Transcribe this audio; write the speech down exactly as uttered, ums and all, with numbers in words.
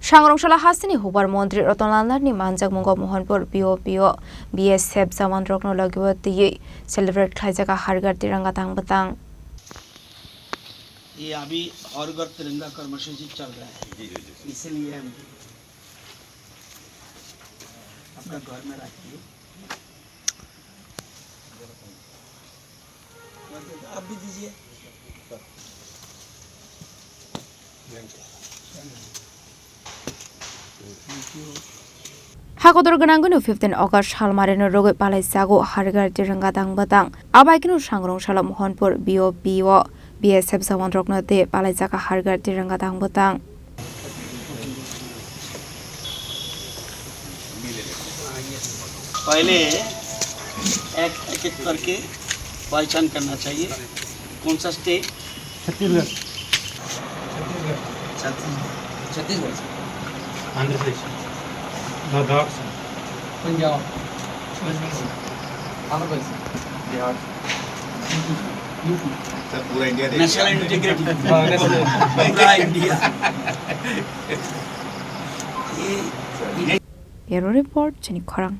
Sangrong sala hasteni hubar montri Ratan Lal Nath ni manjakmungo Mohanpur B O P o B S F jawan rokno logi o twiwi celebrate khlaijak a Har Ghar Tiranga tang bwtang. ये अभी हर घर तिरंगा कर्मसूची चल रहा है, इसलिए हम आपका घर में रखिए। आप भी दीजिए। Hakotor gwnangwino fifteen August salmarino rogwi palaijago Har Ghar Tiranga tang bwtang. Abaikeno sangrong salo Mohanpur B O P o B S F jawan rokno tei palaijak a Har Ghar Tiranga tang bwtang. पहले एक, एक, एक करके पहचान करना चाहिए। कौन सा स्टेट? छत्तीसगढ़। छत्तीसगढ़। छत्तीसगढ़। आंध्र प्रदेश। लद्दाख। पंजाब। वेस्ट बंगाल। आंध्र प्रदेश। बिहार। यूपी। सर, पूरा इंडिया देख नेशनल लिया। इंटीग्रिटी। हाँ, नेशनल। पूरा इंडिया। ये, ये Bureau Report, Chini Khorang.